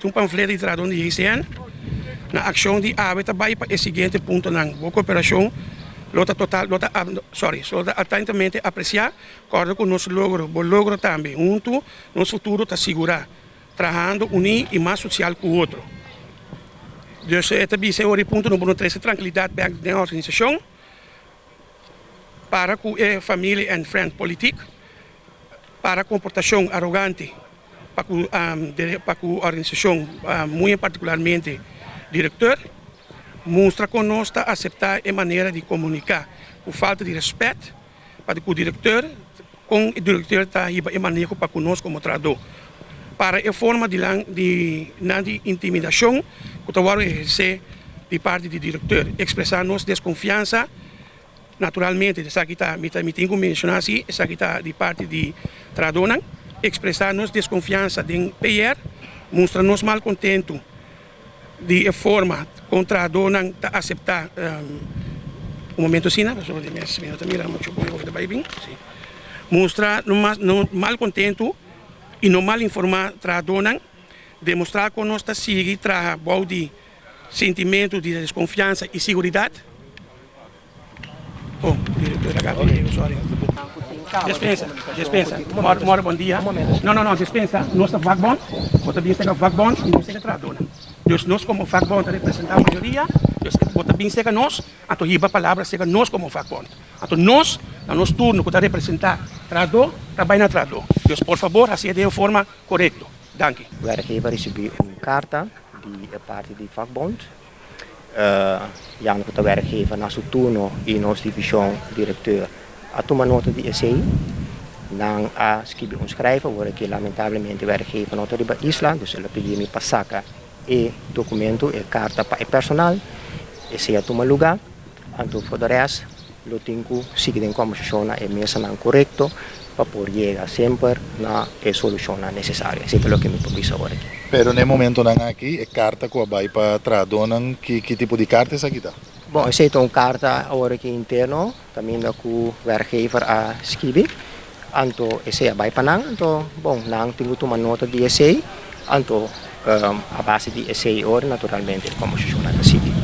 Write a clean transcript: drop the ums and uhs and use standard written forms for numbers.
Un pamflet di trahadónan di JCN na akshon di awe ta bai pa e siguiente puntonan, Bo koperashon lo ta total lo ta sorry lo ta atentamente apresiá. Kòrda ku nos logro, bo logro tambe. Huntu nos futuro ta sigurá, trahando uní i mas sosial ku otro. Dus e ta bisa e ora i punto no bo no trese trankilidat bèk den organisashon. Para ku e family and friend politiek. Para komportashon arogante. Pa ku pa ku organisashon muy en partikularmente direktor mustra kon nos ta aseptá e manera di komuniká ku falta di rèspèt pa ku direktor kon e direktor ta hiba e maneho pa ku nos komo trahadó para e forma di lan di nan di intimidashon ku ta wòrdu ehersé di parti di direktor ekspresá nos deskonfiansa. Naturalmente, esaki ta, mi ta, mi tin ku menshoná si, esaki ta di parti di trahadónan, ekspresá nos deskonfiansa den PR, mustra nos malkontentu di e forma kon trahadónan ta aseptá un momento asina, pasobra di mes mi no ta mira muchu bon loke ta bai bin, si, mustra no malkontentu i no mal informá trahadónan, demostrá kon nos ta sigui traha bou di Sintimentu di deskonfiansa i siguridat. Oh, direktor a gaba di sorry. Despensa, despensa. Mora bon dia. No, no, no, despensa. Nos ta vakbond. Bo ta bin serka vakbond i nos serka trahadónan. Dus nos komo vakbond ta representá mayoria. Dus bo ta bin serka nos, anto hiba palabra serka nos komo vakbond. Anto nos, na nos turno ku ta representá trahadó, ta bai na trahadó. Dus por fabor hasié den forma korekto. Danki. Werkgever a risibí un karta di e parti di vakbond. Jan ku ta werkgever na su turno i nos divishon direkteur a tuma nota di esei. Nan a skibi un skrijf awor aki lamentablemente werkgever no ta riba isla, dus el a pidi mi pa saka e dokumento, e karta pa e personal. Esei a tuma luga. Anto for de rest lo tin ku sigui den kombersashon na e mesanan korekto pa por yega semper na e solushonnan nesesario. Esei ta loke mi por bisa ora aki. Pero na e momentonan aki e karta ku a bai pa trahadónan ki ki tipo di karta esaki ta? Bon, esei ta un karta awor aki interno kaminda ku werkgever a skibi. Anto esei a bai pa nan, anto bon nan tin ku tuma nota di esei, anto a base di esei ora naturalmente e kombersashonnan ta sigui.